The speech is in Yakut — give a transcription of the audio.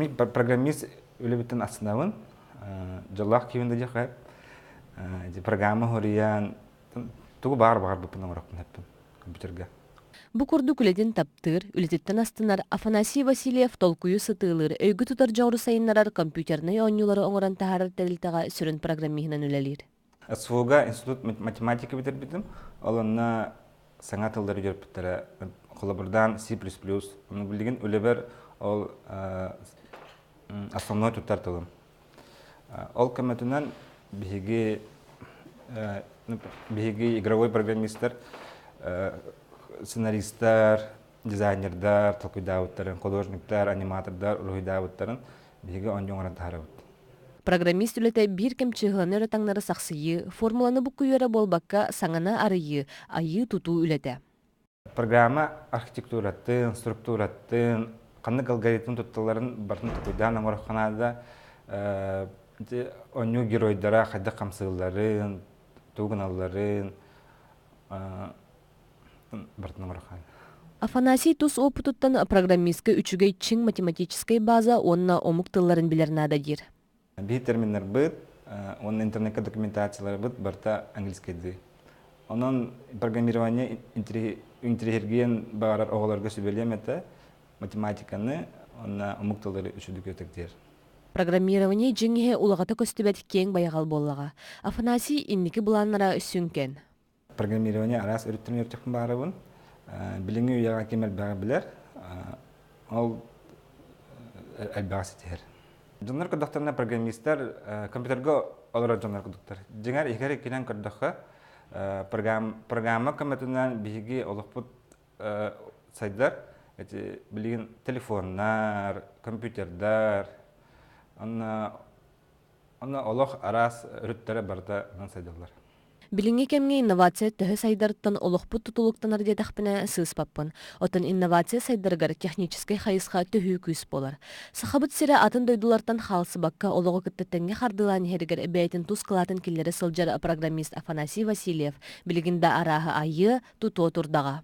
Программист үлэбиттэн астынабын. Дьоллоох киһибин да диэххэ. Программа хоруйан тугу баар баҕарбыппын оҥороппун эппин компьютерга. Бу курдук үлэтин таптыыр, үлэтиттэн астынар Афанасий Васильев толкуйу сытыылыыр, өйгө тутар дьоҕуру сайыннарар компьютернай оонньуулары оҥорон таһаарар тэрилтэҕэ сүрүн программиһынан үлэлиир. СФУга институт математика бүтэрбитим. Ол онно саҥа тыллары үөрпүттэрэ. Холобурдаан C++. Ону билигин үлэбэр ол основной туттар тылым. Ол көмөтүнэн биһиги биһиги игровой программистар, сценаристар, дизайнердар толкуйдаабыттарын, художниктар, аниматордар уруһуйдаабыттарын биһиги оонньуу оҥорон таһаарабыт. Программист үлэтэ биир кэм чыыһыланы өрө таҥнары сахсыйыы, формуланы буккуйара буолбакка, саҥаны арыйыы, айыы-тутуу үлэтэ. Программа архитектуратын, структуратын, ханнык алгоритм тутталларын барытын толкуйдаан оҥороххо наада. Оонньуу геройдара хайдах хамсыылларын, тугу гыналларын барытын оҥороххо наада. Афанасий тус уопутуттан программистка үчүгэй чиҥ математическай база уонна омук тылларын билэр наада диир. Биир терминнарбыт уонна интернекка документацияларбыт барыта английскайдыы. Онон программирование интириэһиргиэн баҕарар оҕолорго сүбэлиэм этэ, математиканы уонна омук тыллары үчүгдүк үөтэктиэр. Программирование дьиҥ иһэ улаҕата көстүбэт киэҥ байҕал буоллаҕа. Афанасий инники былааннара сүҥкэн. Программирование араас өрүттэрин үөрэтиэхпин баҕарабын. Билиҥҥи үйэҕэ ким элбэҕи билэр, ол элбэҕи ситиһэр. Дьоннор көрдөхтөрүнэ программистар компьютерга олорор дьоннор курдуктар. Дьиҥэр иһигэр иккинэн көрдөххө, программа көмөтүнэн биһиги олохпут сайдар. Эти билигин телефоннар, компьютердар, онно онно олох араас өрүттэрэ барыта сайдаллар. Билиҥҥи кэмҥэ инновация төһө сайдарыттан олохпут тутулуктанар диэтэхпинэ сыыспаппын. Оттон инновация сайдарыгар техническэй хайысха төһүү күүс буолар. Сахабыт сирэ атын дойдулартан хаалсыбакка олоҕу кытта тэҥҥэ хардыылаан иһэригэр бэйэтин тус кылаатын киллэрэ сылдьар программист Афанасий Васильев билигин да арааһы айыа, тутуо турдаҕа.